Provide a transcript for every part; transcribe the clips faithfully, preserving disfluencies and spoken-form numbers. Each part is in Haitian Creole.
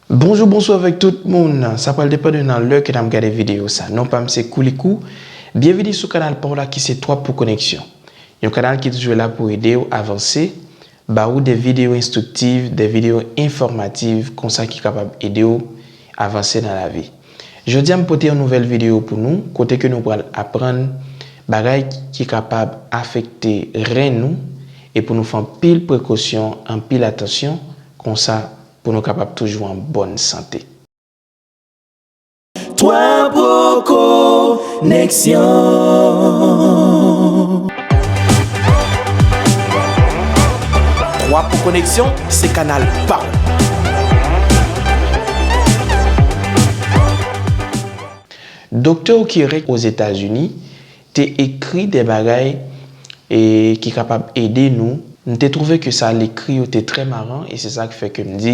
Bonjou, bonswa avèk tout moun. Sa pral depann de nan lè ke n ap gade videyo sa. Non pa m se Koulikou. Byenvini sou kanal pa w la ki se Twa pou Koneksyon. Yon kanal ki toujou la pou ede w avanse, ba ou de videyo enstriktif, de videyo enfòmatif, konsa ki kapab ede w avanse nan lavi. Jodi a m pote yon nouvèl videyo pou nou, kote ke nou pral aprann bagay ki kapab afekte ren nou, e pou nou fè anpil prekosyon, anpil atansyon, konsa pou nou kapab toujou an bòn sante. Twa pou koneksyon. Twa pou koneksyon, se kanal pa w. Doktè Okirek Ozetazini te ekri de bagay e ki kapab ede nou. M te twouve ke sa l ekri yo te trè maran e se sa k fè ke m di,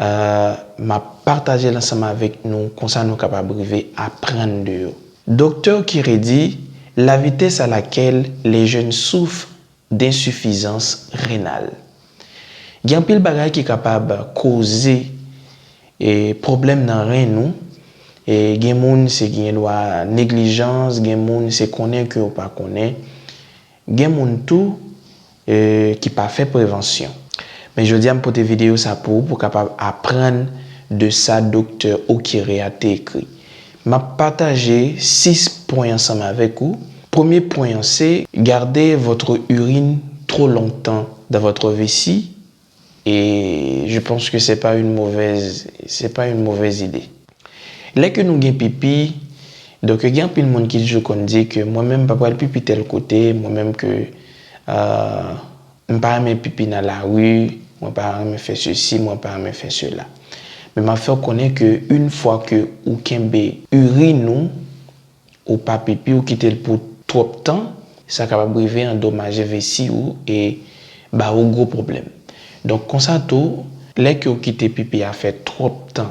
euh, m ap pataje l ansanm avèk nou, konsa nou kapab rive aprann de yo. Doktè Okirek di, la vitesse à laquelle les jeunes souffrent d'insuffisance rénale. Gen anpil bagay ki kapab koze, e, pwoblèm nan ren nou. E, gen moun se gen dwa neglijans, gen moun se konnen ke yo pa konnen. Gen moun tou, e, ki pa fè prevansyon. Men jodi a m pote videyo sa pou ou, pou w kapab aprann de sa doktè Okirek a te ekri. M ap pataje sis pwen ansanm avèk ou. Premye pwen an se, garder votre urine trop longtemps dans votre vessie, et je pense que c'est pas une mauvaise, c'est pas une mauvaise idée. Lè ke nou gen pipi, donk gen anpil moun ki toujou konn di ke mwen menm m pa pral pipi tèl kote, mwen menm ke, euh, m pa renmen pipi nan lari, mwen pa renmen fè sesi, mwen pa renmen fè sela. Men m ap fè w konnen ke yon fwa ke ou kenbe irin ou, ou pa pipi, ou kite l pou twòp tan, sa kapab rive andomaje vesi ou e ba ou gwo pwoblèm. Donk, konsa tou, lè ke ou kite pipi a fè twòp tan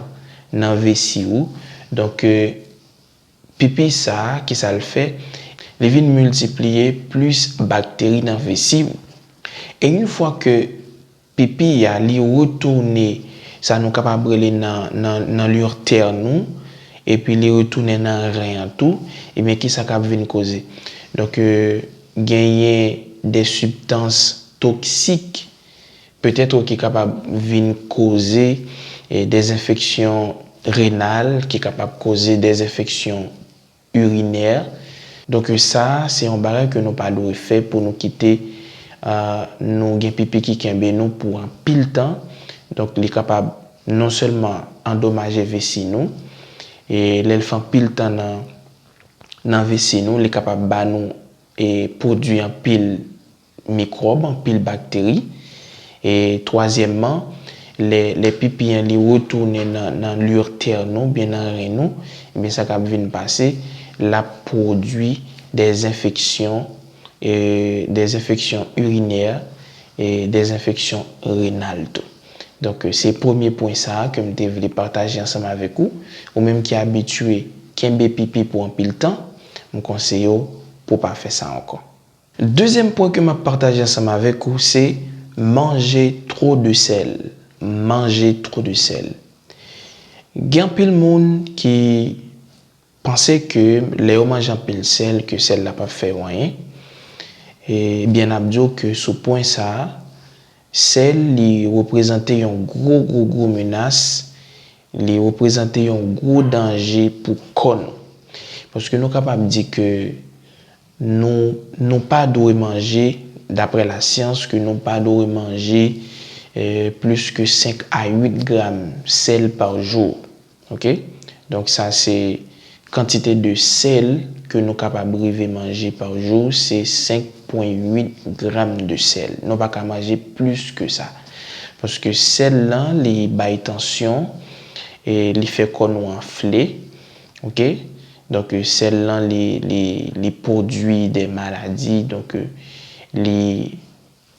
nan vesi ou, donk, euh, pipi sa a, kisa l fè? Li vin miltipliye plis bakteri nan vesi ou. E yon fwa ke pipi a, li retounen, sa nou kapab rele nan, nan, nan lirtè nou, epi li retounen nan ren an tou, ebyen, kisa k ap vin koze? Donk, euh, genyen de sibstans toksik, petèt ki kapab vin koze, eh, des infections rénales, ki kapab koze des infections urinaires. Donk, sa, se yon bagay ke nou pa dwe fè pou nou kite, euh, nou gen pipi ki kenbe nou pou anpil tan. Donk, li kapab non sèlman andomaje vesi nou, e lè l fè anpil tan nan, nan vesi nou, li kapab ba nou e pwodui anpil mikwòb, anpil bakteri. E twazyèmman, lè, lè pipi an li retounen nan, nan lirtè nou, oubyen nan ren nou, ebyen sa k ap vin pase, l ap pwodui des infections, e, des infections urinaires, e des infections rénales tou. Donk, se premye pwen sa a ke m te vle pataje ansanm avèk ou. Ou menm ki abitye kenbe pipi pou anpil tan, m konseye w pou w pa fè sa ankò. Dezyèm pwen ke m ap pataje ansanm avèk ou, se manje twò de sèl. Manje twò de sèl. Gen anpil moun ki panse ke lè yo manje anpil sèl, ke sèl la p ap fè yo anyen. Ebyen, n ap di w ke sou pwen sa a, sèl li reprezante yon gwo, gwo, gwo menas, li reprezante yon gwo danje pou kò nou. Paske nou kapab di ke nou, nou pa dwe manje, daprè lasyans, ke nou pa dwe manje, eh, plis ke senk a uit gram sèl pa jou. Oke? Donk, sa se kantite de sèl ke nou kapab rive manje pa jou, se senk pwen uit gram de sèl. Nou pa ka manje plis ke sa. Paske sèl lan, li bay tansyon, e li fè kò nou anfle. Oke? Donk, sèl lan, li, li, li pwodui de maladi. Donk, li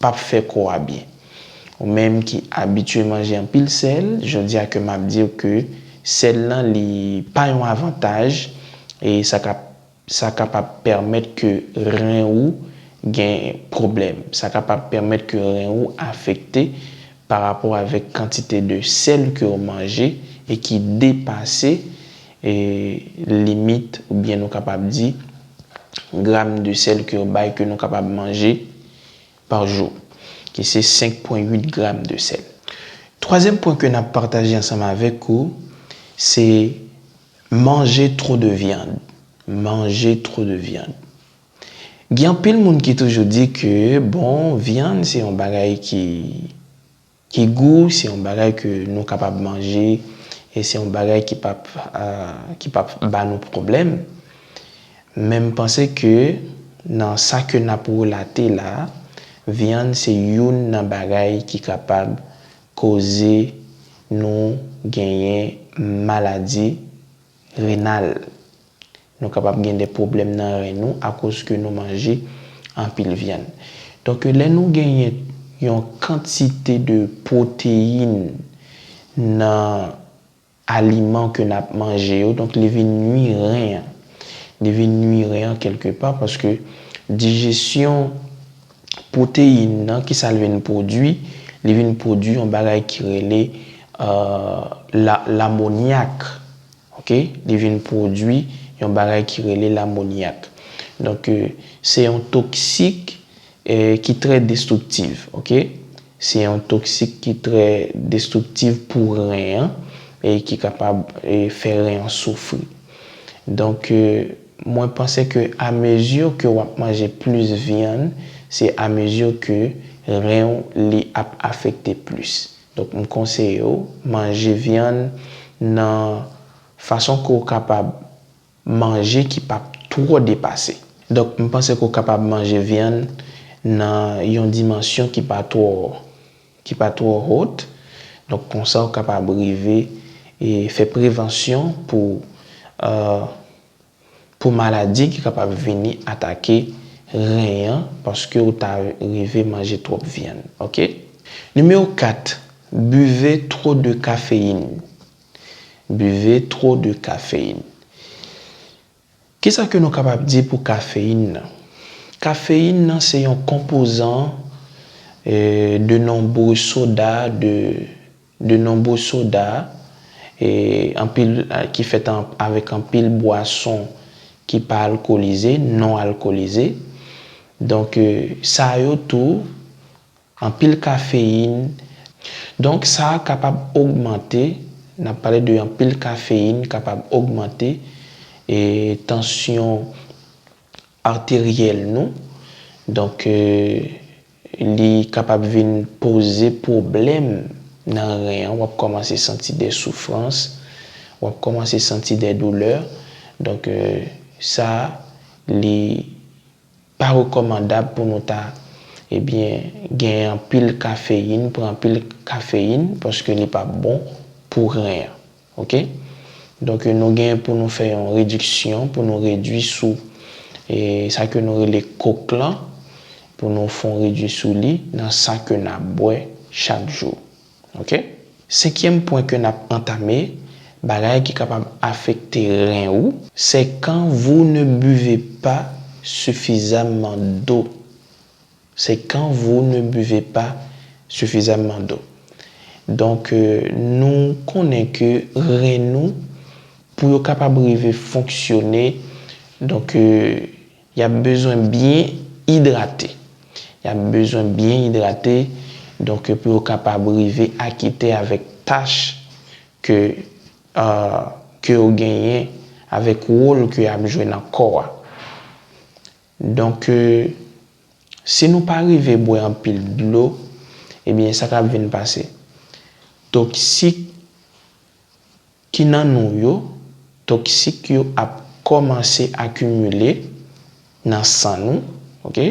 p ap fè kò a byen. Ou menm ki abitye manje anpil sèl, jodi a ke m ap di w ke sèl lan li pa yon avantaj e sa k ap, sa kapab pèmèt ke ren ou gen pwoblèm. Sa kapab pèmèt ke ren ou afekte pa rapò avèk kantite de sèl ke w manje e ki depase, e, limit, oubyen nou kapab di, gram de sèl ke w bay, ke nou kapab manje pa jou, ki se senk pwen uit gram de sèl. Twazyèm pwen ke n ap pataje ansanm avèk ou, se manje twò de vyann. Manje twò de vyann. Gen anpil moun ki toujou di ke, bon, vyann se yon bagay ki, ki gou, se yon bagay ke nou kapab manje, e se yon bagay ki p ap, ah, ki p ap ba nou pwoblèm. Men m panse ke nan sa ke n ap relate la, vyann se youn nan bagay ki kapab koze nou genyen maladi renal. Nou kapab gen de pwoblèm nan ren nou akoz ke nou manje anpil vyann. Donk, lè nou genyen yon kantite de pwoteyin nan aliman ke n ap manje yo, donk, li vin nwi ren an. Li vin nwi ren an kèlkepa paske dijesyon pwoteyin nan, ki sa l vin pwodui? Li vin pwodui yon bagay ki rele, euh, la, lamonyak. Oke? Li vin pwodui yon bagay ki rele lamonyak. Donk, euh, se yon toksik, euh, ki trè destriktif. Oke? Se yon toksik ki trè destriktif pou ren an e ki kapab, e, fè ren an soufri. Donk, euh, mwen panse ke amezi ke w ap manje plis vyann, se amezi ke ren w li ap afekte plis. Donk, m konseye w manje vyann nan fason ke w kapab manje ki p ap twò depase. Donk, m panse ke w kapab manje vyann nan yon dimansyon ki pa twò, ki pa twò wot. Donk, konsa, w kapab rive e fè prevansyon pou, euh, pou maladi ki kapab vini atake ren an, paske w ta rive manje twòp vyann. Oke? Nimewo kat, buvez trop de caféine. Buvez trop de caféine. Kisa ke nou kapab di pou kafeyin nan? Kafeyin nan se yon konpozan, eh, de nonbre soda, de, de nonbre soda, e anpil, eh, ki fèt an, avèk anpil bwason ki pa alkolize, non alkolize. Donk, eh, sa yo tou, anpil kafeyin. Donk, sa a kapab ogmante, n ap pale de anpil kafeyin, kapab ogmante, e, tansyon arteryèl nou. Donk, e, li kapab vin poze pwoblèm nan ren an. W ap kòmanse santi de soufrans, w ap kòmanse santi de doulè. Donk, e, sa, li pa rekòmandab pou nou ta, ebyen, gen anpil kafeyin, pran anpil kafeyin, paske li pa bon pou ren an. Oke? Donk, nou gen pou nou fè yon rediksyon, pou nou redui sou, e, sa ke nou rele kok lan, pou nou fè yon redui sou li nan sa ke n ap bwè chak jou. Oke? Senkyèm pwen ke n ap antame, bagay ki kapab afekte ren ou, c'est quand vous ne buvez pas suffisamment d'eau. C'est quand vous ne buvez pas suffisamment d'eau. Donk, euh, nou konnen ke ren nou, pou yo kapab rive fonksyone, donk, euh, y ap bezwen byen idrate. Y ap bezwen byen idrate, donk, pou yo kapab rive akite avèk tach ke, euh, ke yo genyen, avèk wòl ke y ap jwe nan kò a. Donk, euh, si nou pa rive bwè anpil dlo, ebyen, sa k ap vin pase? Toksik ki nan nou yo, toksik yo ap kòmanse akimile nan san nou, oke?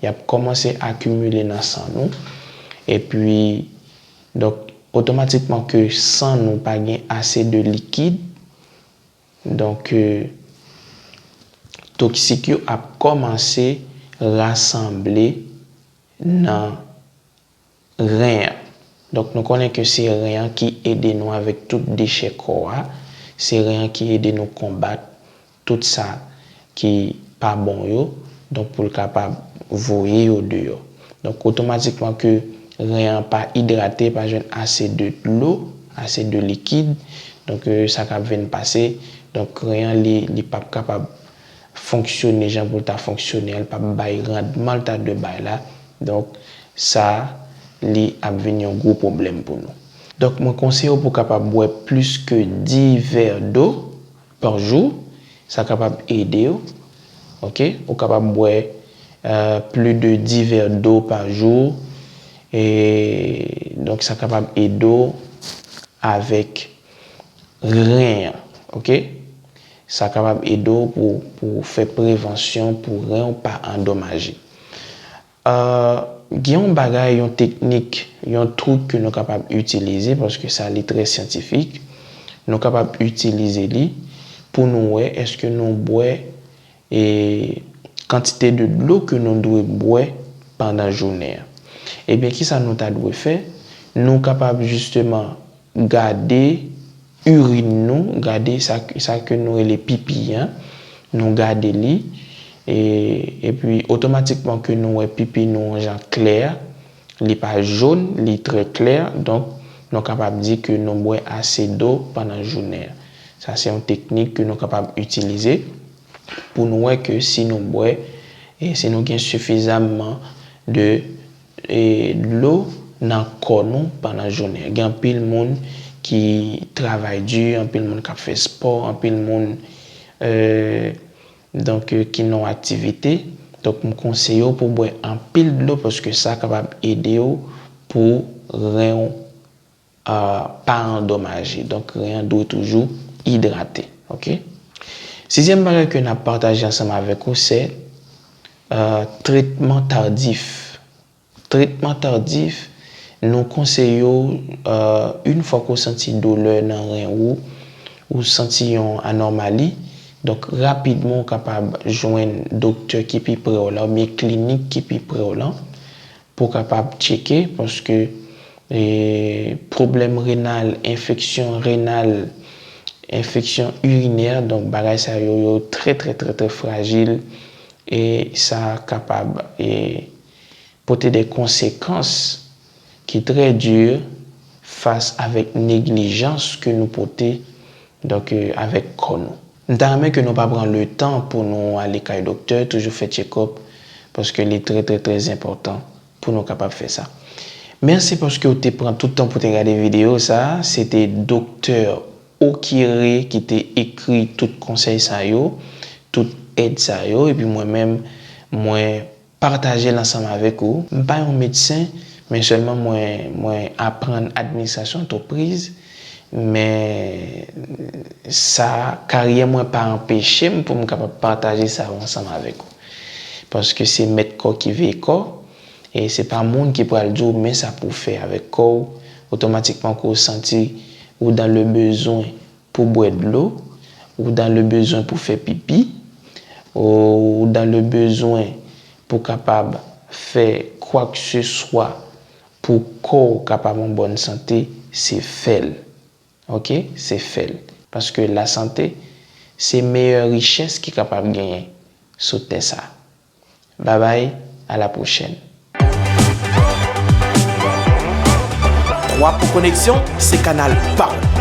Y ap kòmanse akimile nan san nou, epi, donk, otomatikman ke san nou pa gen ase de likid, donk, euh, toksik yo ap kòmanse rasanble nan ren an. Donk, nou konnen ke se ren an ki ede nou avèk tout dechè kò a. Se ren an ki ede nou konbat tout sa ki pa bon yo. Donk, pou l kapab voye yo deyò. Donk, otomatikman ke ren an pa idrate, pa jwenn ase de dlo, ase de likid. Donk, euh, sa k ap vin pase, donk, ren an, li, li p ap kapab fonksyone jan pou l ta fonksyone, l p ap bay randman l ta dwe bay la. Donk, sa, li ap vin yon gwo pwoblèm pou nou. Donk, mwen konseye w pou w kapab bwè plis ke dis vè dlo pa jou. Sa kapab ede w, oke? Ou kapab bwè, euh, plus de dix verres d'eau par jour. E, donk, sa kapab ede w avèk ren an, oke? Sa kapab ede w pou, pou fè prevansyon pou ren w pa andomaje. Euh, gen yon bagay, yon teknik, yon trik ke nou kapab itilize, paske sa li trè syantifik. Nou kapab itilize li pou nou wè èske nou bwè, e, kantite de dlo ke nou dwe bwè pandan jounen an. Ebyen, kisa nou ta dwe fè? Nou kapab jisteman gade irin nou, gade sa, sa ke nou rele pipi an, nou gade li, e, epi otomatikman ke nou wè pipi nou yon jan klè, li pa jòn, li trè klè, donk, nou kapab di ke nou bwè ase dlo pandan jounen an. Sa se yon teknik ke nou kapab itilize pou nou wè ke si nou bwè, e si nou gen sifizamman de, e, dlo nan kò nou pandan jounen an. Gen anpil moun ki travay di, anpil moun k ap fè spò, anpil moun, euh, donk, euh, ki nan yon aktivite. Donk, m konseye w pou w bwè anpil dlo paske sa kapab ede w pou ren w, euh, pa andomaje. Donk, ren an dwe toujou idrate. Oke? Sizyèm bagay ke n ap pataje ansanm avèk ou, se, euh, tretman tardif. Tretman tardif, nou konseye w, euh, yon fwa ke w santi doulè nan ren ou, ou santi yon anòmali, donk, rapidman, ou kapab jwenn doktè ki pi pre w la, oubyen klinik ki pi pre w la, pou w kapab tcheke, paske, e, pwoblèm renal, enfeksyon renal, enfeksyon irinè, donk, bagay sa yo, yo trè, trè, trè, trè frajil, e sa kapab, e, pote de konsekans ki trè di fas avèk neglijans ke nou pote, donk, euh, avèk kò nou. M ta renmen ke nou pa pran le tan pou nou ale kay doktè, toujou fè tchekòp, paske li trè, trè, trè enpòtan pou nou kapab fè sa. Mèsi paske w te pran tout tan pou te gade videyo sa a. Se te Doktè Okire ki te ekri tout konsèy sa yo, tout èd sa yo, epi mwen menm, mwen pataje l ansanm avèk ou. M pa yon medsen, men sèlman mwen, mwen aprann administrasyon antrepriz, men sa, karyè mwen pa anpeche m pou m kapab pataje sa yo ansanm avèk ou. Paske se mèt kò ki veye kò, e se pa moun ki pral di w men sa pou w fè avèk kò w, otomatikman ke w santi ou dans le besoin pou bwè dlo, ou dans le besoin pou fè pipi, ou dans le besoin pou kapab fè kwa ke se swa pou kò w kapab an bòn sante, se fè l. Oke? Se fè l. Paske lasante, se meyè richès ki kapab genyen sou tè sa. Babay, a la pwochèn. Kwa pou koneksyon, se kanal pa w.